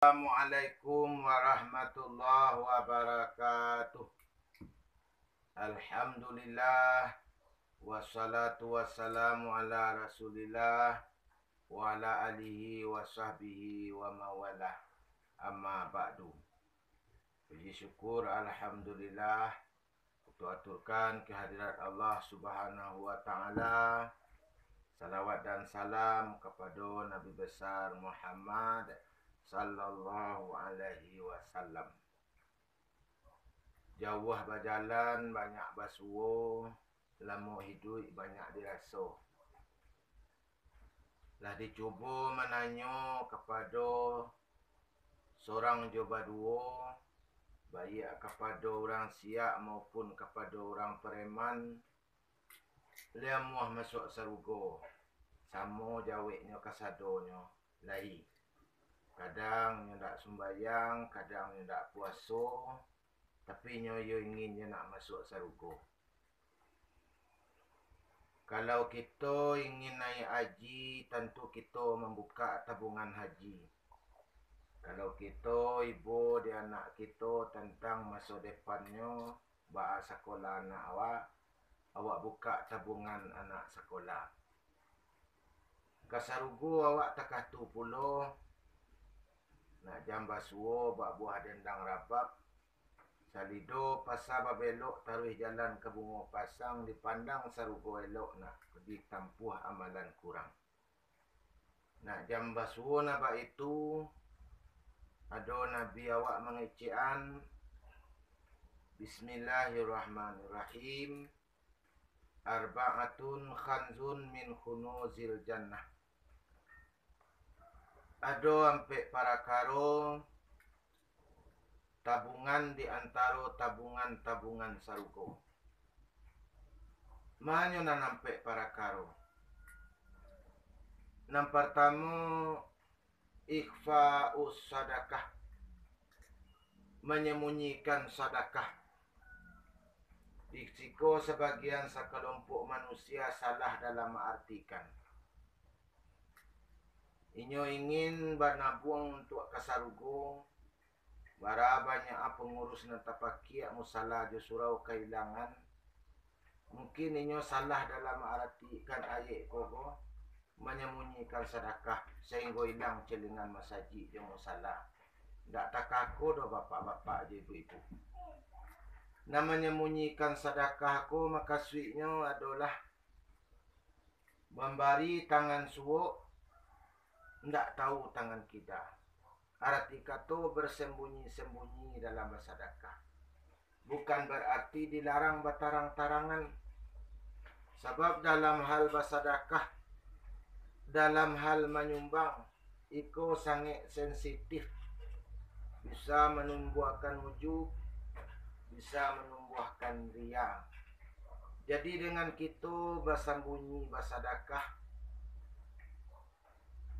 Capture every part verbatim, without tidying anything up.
Assalamualaikum warahmatullahi wabarakatuh. Alhamdulillah, wassalatu wassalamu ala Rasulillah, wa ala alihi wa sahbihi wa mawalah. Amma ba'du. Puji syukur, alhamdulillah, Kito aturkan ka hadirat Allah Subhanahu wa Ta'ala. Salawat dan salam kapado Nabi Besar Muhammad sallallahu alaihi wasallam. Jauah bajalan, banyak basuo, lamok hiduik, banyak diraso. Lah dicubo mananyo kapado sorang jo baduo, baiak kapado urang siak maupun kapado urang pareman, lai amuah masuak sarugo, samo jaweknyo kasadonyo, lai. Kadang nyo ndak sumbayang, kadang nyo ndak puaso, tapi nyo iyo ingin nyo nak masuak sarugo. Kalau kito ingin naiak haji, tantu kito mambukak tabungan haji. Kalau kito ibo di anak kito tantang maso depannyo, baa sakolah anak awak, awak bukak tabungan anak sakolah. Ka sarugo awak takah tu pulo, nak jam basuo bak buah dendang rabab, salido pasa babelok taruih jalan ka Bungo Pasang, dipandang sarugo elok nak ditampuah amalan kurang. Nak jam basuo na baitu, ado nabi awak mangecekan, Bismillahirrahmanirrahim. Arba'atun khanzun min khunuzil jannah. Ado ampek parakaro tabungan di antaro tabungan-tabungan sarugo. Manyo nan ampek parakaro? Nan partamo, ikhfa'us sadakah, manyamunyikan sadakah. Di siko sabagian sakalompok manusia salah dalam maartikan. Inyo ingin banabuang untuak ka sarugo, bara banyak pangurus nan tapakiak musala jo surau kailangan. Mungkin inyo salah dalam maartikan ayek ko, ko, manyamunyikan sadakah, sainggo ilang celengan masajik jo musala. Ndak takako doh bapak-bapak jo ibu-ibu. Nan manyamunyikan sadakah ko makasuiknyo adolah mambari tangan suok, ndak tahu tangan kida. Arti kato bersembunyi-sembunyi dalam basadakah. Bukan berarti dilarang batarang-tarangan. Sabab dalam hal basadakah, dalam hal manyumbang, iko sangaik sensitif. Bisa manumbuahkan ujub, bisa manumbuahkan riya. Jadi dengan kito basambunyi basadakah,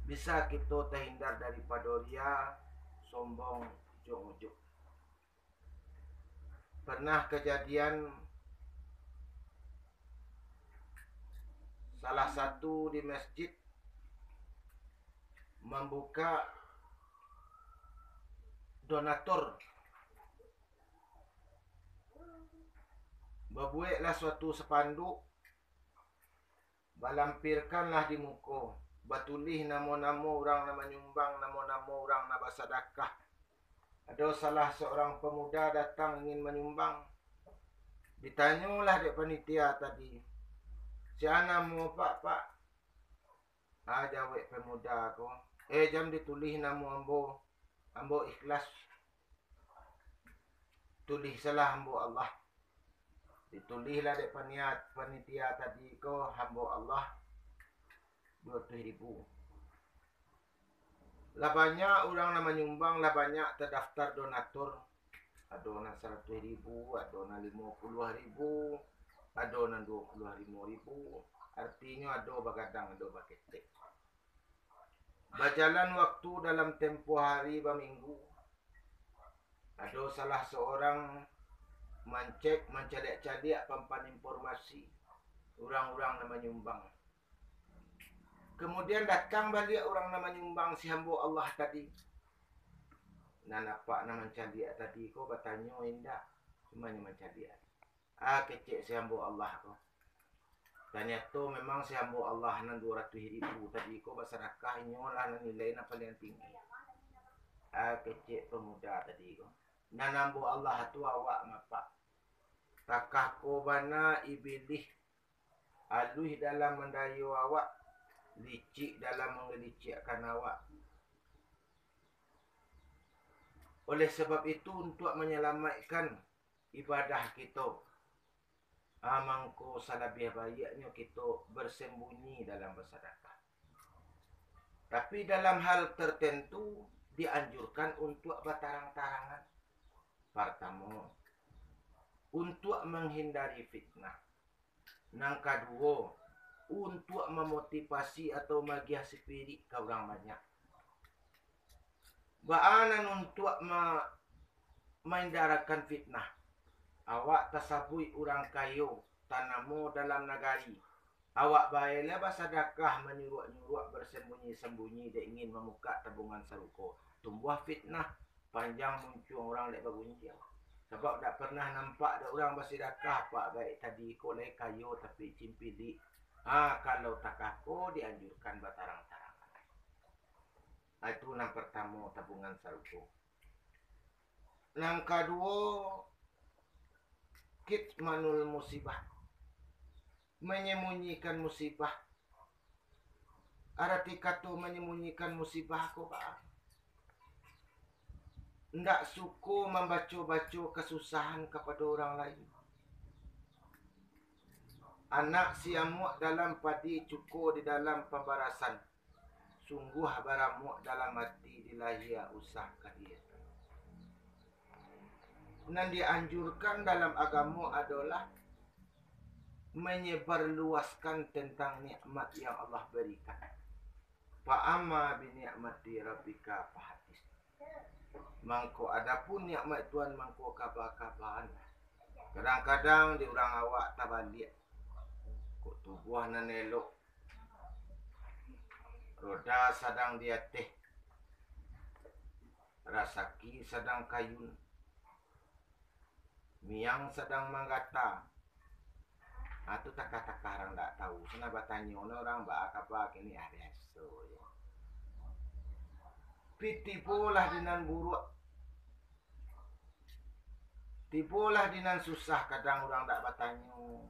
bisa kito tahindar daripado riya, sombong, jo ujub. Pernah kajadian salah satu di masjid mambuka donatur, babueklah suatu spanduk, balampirkanlah di muko, batulih namo-namo urang nan manyumbang, namo-namo urang nan basadakah. Ado salah saurang pamuda datang ingin manyumbang. Ditanyolah dek panitia tadi, "Sia namo Apak, Pak?" Ah, jawek pamuda ko, "Eh, jan ditulih namo ambo, ambo ikhlas. Tulih salah ambo Allah." Ditulihlah dek paniat-, panitia tadi ko, "Hambo Allah, duo ratuih ribu." Lah banyak urang nan manyumbang, lah banyak tadaftar donatur. Ado nan saratuih ribu, ado nan limo puluah ribu, ado nan duo puluah limo ribu. Artinyo ado bagadang, ado baketek. Bajalan waktu dalam tempoh hari baminggu, ado salah saurang mancek, mancaliak-caliak papan informasi urang-urang nan manyumbang. Kamudian datang baliak urang nan manyumbang si hambo Allah tadi. nan apak nan mancaliak tadi ko batanyo indak, cuma nyo mancaliak. Ah, kecek si hambo Allah ko. Tanyato memang si hambo Allah nan duo ratuih ribu tadi ko basadakah, inyo lah nan nilai nan paliang tinggi. Ah, kecek pemuda tadi ko. Nan hambo Allah tu awak ngapak. Takah ko bana Ibilih, aluih dalam mandayo awak, licik dalam mangalicikkan awak. Oleh sebab itu, untuak manyalamaikkan ibadah kito, ah, mangko salabiah baiaknyo kito bersembunyi dalam basadakah. Tapi, dalam hal tertentu, dianjurkan untuak batarang-tarangan. Partamo, untuak manghindari fitnah. Nan kaduo, untuak mamotivasi atau magiah spirit ka urang banyak. Baa nan untuak ma-, maindarakan fitnah? Awak tasabuik urang kayo, tanamo dalam nagari. Awak baelah basadakah, manyuruak-nyuruak, bersembunyi-sembunyi, dek ingin mamukak tabungan sarugo. Tumbuah fitnah, panjang muncuang urang dek bagunjiang. Sabab dak pernah nampak dek urang basadakah, pak gaek tadi ko lai kayo tapi cimpilik. Ha, kalau takah ko dianjurkan batarang-tarangan. Ha, itu nan partamo, tabungan sarugo. Nan kaduo, kitmanul musibah, manyamunyikan musibah. Arati kato manyamunyikan musibah ko, baa? Ndak suko mambaco-baco kasusahan kapado urang lain. Anak siamuak dalam padi, cuko di dalam pambarasan. Sungguah baramuak dalam ati, dilahia usah ka dietang. Nan dianjurkan dalam agamo adolah manyebarluaskan tentang nikmat yang Allah barikan. Fa amma bi ni'mati rabbika fahaddits. Mangko adapun nikmat Tuhan, mangko kaba-kabaan. Kadang-kadang di urang awak tabaliak. Kok tubuah nan elok, roda sadang di ateh, rasaki sadang kayun, miang sadang manggata. Ha, tu takah-takah urang dak tau. Sinan batanyo, "Nah, urang baa kaba kini?" Ah, biaso je. Pi tibolah di nan buruak, tibolah di nan susah, kadang urang dak batanyo,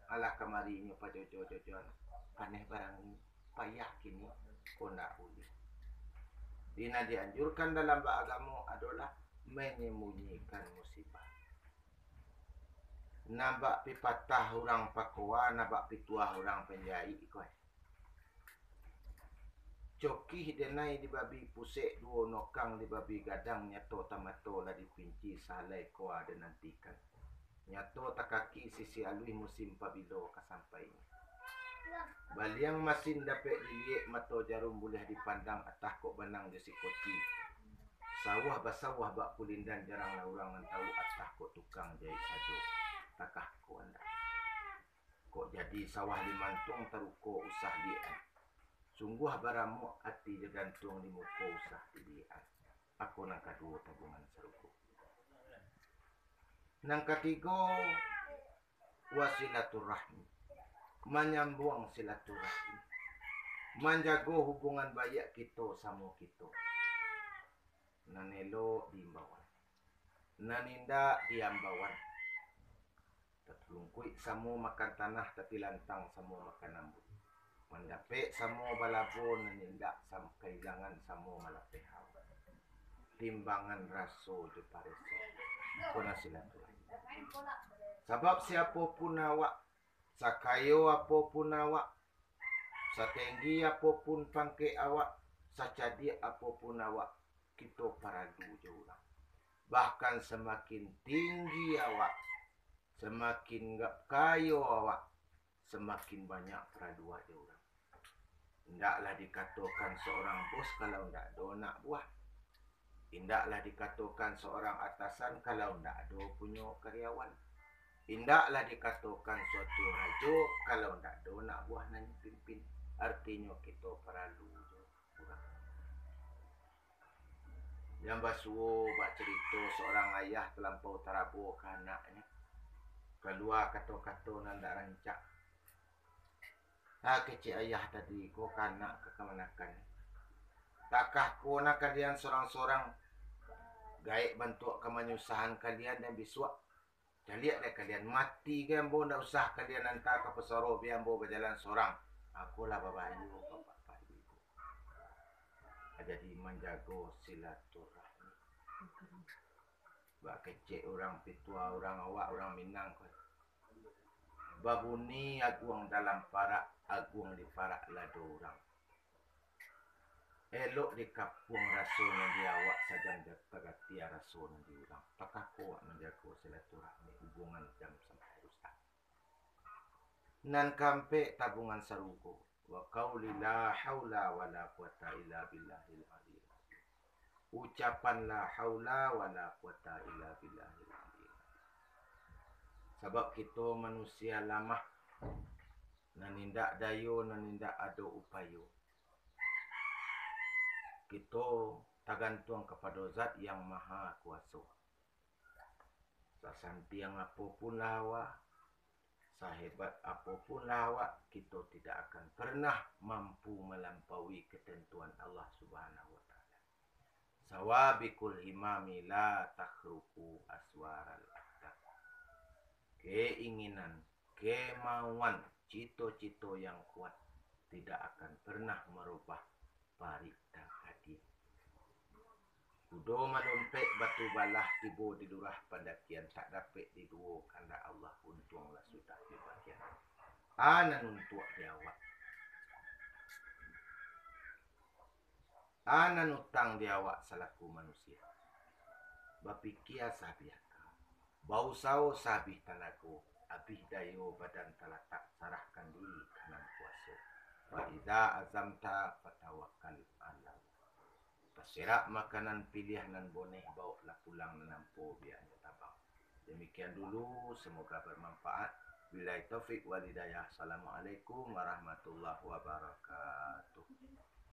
"Alah, kamari inyo pajojo-jojoan, paneh barang ni, payah kini, ko ndak ulih." Di nan dianjurkan dalam baagamo adolah manyamunyikan musibah. Nan bak pipatah urang pakoa, nan bak pituah urang panjaik ko. Cokih denai di babi pusek, duo nokang di babi gadang, nyato tamato lah dipinci, sahalai koa den nantikan. Nyato takaki sisi aluih, musim pabilo ka sampainyo. Baliang masin dapek diliek, mato jarum buliah dipandang, atah kok banang jo sikoci. Sawah basawah bak kulindan, jaranglah urang nan tau, atah kok tukang jaik sajo, takah ko andak. Kok jadi sawah limantuang, taruko usah diek-an. Sungguah baramuak ati jo gantuang, di muko usah diliek-an. Ako nan kaduo, tabungan sarugo. Nan katigo, wasilaturrahmi, manyambuang silaturahmi, manjago hubungan baiak kito samo kito. Nan elok diimbauan, nan indak diambauan. Tatulungkuik samo makan tanah, tatilantang samo makan ambun. Mandapek samo balabo, nan indak sam-, kailangan samo malapeh hawa. Timbangan raso jo pareso, ko nan silaturahmi. Sabab siapo pun awak, sakayo apo pun awak, satenggi apo pun pangkek awak, sacadiak apo pun awak, kito paralu jo urang. Bahkan samakin tinggi awak, samakin ga-, kayo awak, samakin banyak paralu awak jo urang. Indaklah dikatokan seorang bos kalau ndak ado anak buah. Indaklah dikatokan seorang atasan kalau ndak ado punyo karyawan. Indaklah dikatokan suatu rajo kalau ndak ado anak buah nan pimpin. Artinyo, kito paralu jo urang. Nan basuo bak carito saurang ayah talampau tarabo ka anaknyo. Kalua kato-kato nan dak rancak. Ah, kecek ayah tadi ko ka anak ka kamanakan. Takah ko na kalian sorang-sorang, gaek bantuak ka manyusahan kalian nan bisuak. Caliak dek kalian, mati gai ambo, ndak usah kalian anta ka pusaro, bia ambo bajalan sorang. Akolah babayo ka bapak ibu. Jadi manjago silaturahmi. Bak kecek urang pitua, urang awak, urang Minang ko. Babuni aguang dalam parak, aguang di parak lado urang. Elok dikapuang raso nan di awak, sajam ja-, tagatia raso nan di urang. Takah ko awak manjago silaturahmi, hubungan jam sampai rusak. Nan kaampek, tabungan sarugo. Wa qauli la haula wala quwata illa billahil aliyil azim. Ucapan la haula wala quwata illa billahil aliyil azim. Sabab kito manusia lamah, nan indak dayo, nan indak ado upayo. Kito tagantuang kapado Zat Yang Maha Kuaso. Sasantiang apo pun lah awak, sahebat apo pun lah awak, kito tidak akan pernah mampu malampaui ketentuan Allah Subhanahu wa Ta'ala. Sawabiqul himami la takhruqu aswaral aqdam. Keinginan, kemauan, cito-cito yang kuat tidak akan pernah merubah parik takadie. Kudo madompek batu balah, tibo di lurah pandakian, tak dapek diduo kandak Allah, untuang lah sudah dibagian. A nan untuak di awak. A nan utang di awak salaku manusia. Bapikia sabiah akal. Bausao saabih tanago, abih dayo badan talatak, sarahkan diri ka Nan Kuaso. Fa iza azamta fatawakal alallah. Taserak makanan, piliah nan boneh, bawoklah pulang nan ampo biaknyo tabang. Demikian dulu, semoga bermanfaat. Billahi taufik wal hidayah. Assalamualaikum warahmatullahi wabarakatuh.